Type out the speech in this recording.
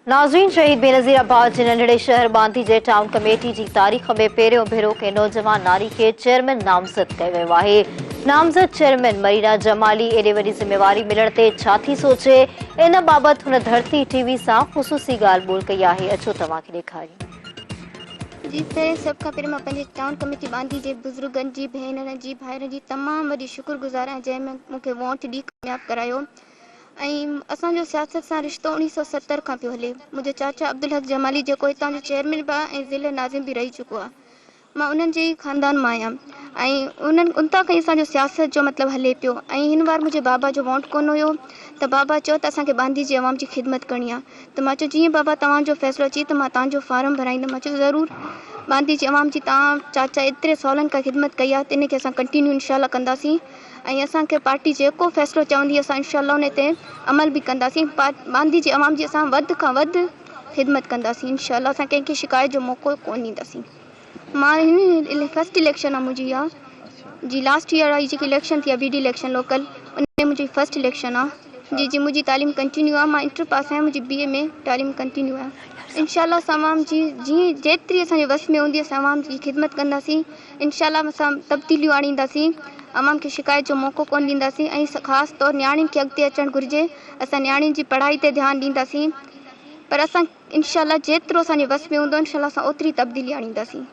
ناظرين شهيد بينظير آباد جي ننڍڙي شهر ٻانڌي جي ٽائون ڪميٽي جي تاريخ ۾ پهريون ڀيرو ڪنهن نوجوان ناري کي چيئرمين نامزد ڪيو ويو آهي. نامزد چيئرمين مرينا جمالي ايڏي وڏي ذميواري ملڻ تي ڇا ٿي سوچي ان بابت هن ڌرتي ٽي وي سان خصوصي ڳالهه ٻولهه ڪئي آهي اچو توهان کي ڏيکاريون. جي پهرين سڀ کان پهرين مان پنهنجي ٽائون ڪميٽي ٻانڌي جي بزرگن جي ڀينرن جي ڀائرن جي تمام وڏي شڪر گذار آهيان جنهن ۾ مون کي ووٽ ڏئي ڪامياب ڪرايو ۽ اسان جو سياست سان رشتو اوڻيهه سئو 70 کان پيو هلي. منهنجو چاچا عبدالحق جمالي جيڪو هتان جو چيئرمين به آهي ۽ ضلعي ناظم به رهي چڪو آهي. مان انهن جي ئي خاندان مان آهيان ۽ انهن اتان کان ئي اسان جو سياست جو مطلب هلي پيو ۽ هن وار منهنجي بابا جو وونٽ ڪونه هيو ته بابا چيو ته اسان کي ٻانڌي جي عوام جي خدمت ڪرڻي آهي ته مان چيو جيئن بابا توهان جو فيصلو اچي ته مان توهان جو فارم ڀرائيندم مان چيو ضرور ٻانڌي جي عوام جي توهان چاچا ايتري سالن کان خدمت ڪئي آهي ته ان کي اسان ڪنٽينيو انشاء الله ڪنداسين. ۽ اسان کي پارٽي جيڪو فيصلو چوندي اسان انشاء الله ان تي عمل به ڪنداسين ٻانڌي جي عوام جي اسان وڌ کان وڌ خدمت ڪنداسين انشاء الله اسان ڪنهن کي شڪايت جو موقعو ڪون ڏينداسين مان هن فرسٽ اليڪشن آ منهنجي اها جي لاسٽ ييئر آئي جيڪي اليڪشن ٿي آ بي ڊي اليڪشن لوڪل ان ۾ منهنجي فرسٽ اليڪشن آ جي جي منهنجي تعليم ڪنٽينيو آ مان انٽر پاس آهيان منهنجي بي اي ۾ تعليم ڪنٽينيو آ انشاء الله اسان عوام جي جيئن جيتري اسان جي وس ۾ هوندي اسان عوام جي خدمت ڪنداسين انشاء الله اسان تبديليون آڻينداسين عوام کي شڪايت جو موقعو ڪونه ڏينداسين ۽ خاص طور نياڻين کي اڳتي اچڻ گهرجي اسان نياڻين جي پڙهائي تي ڌيان ڏينداسين پر اسان انشاء الله جيترو اسان جي وس ۾ هوندو انشاء الله اسان اوتري تبديلي آڻينداسين.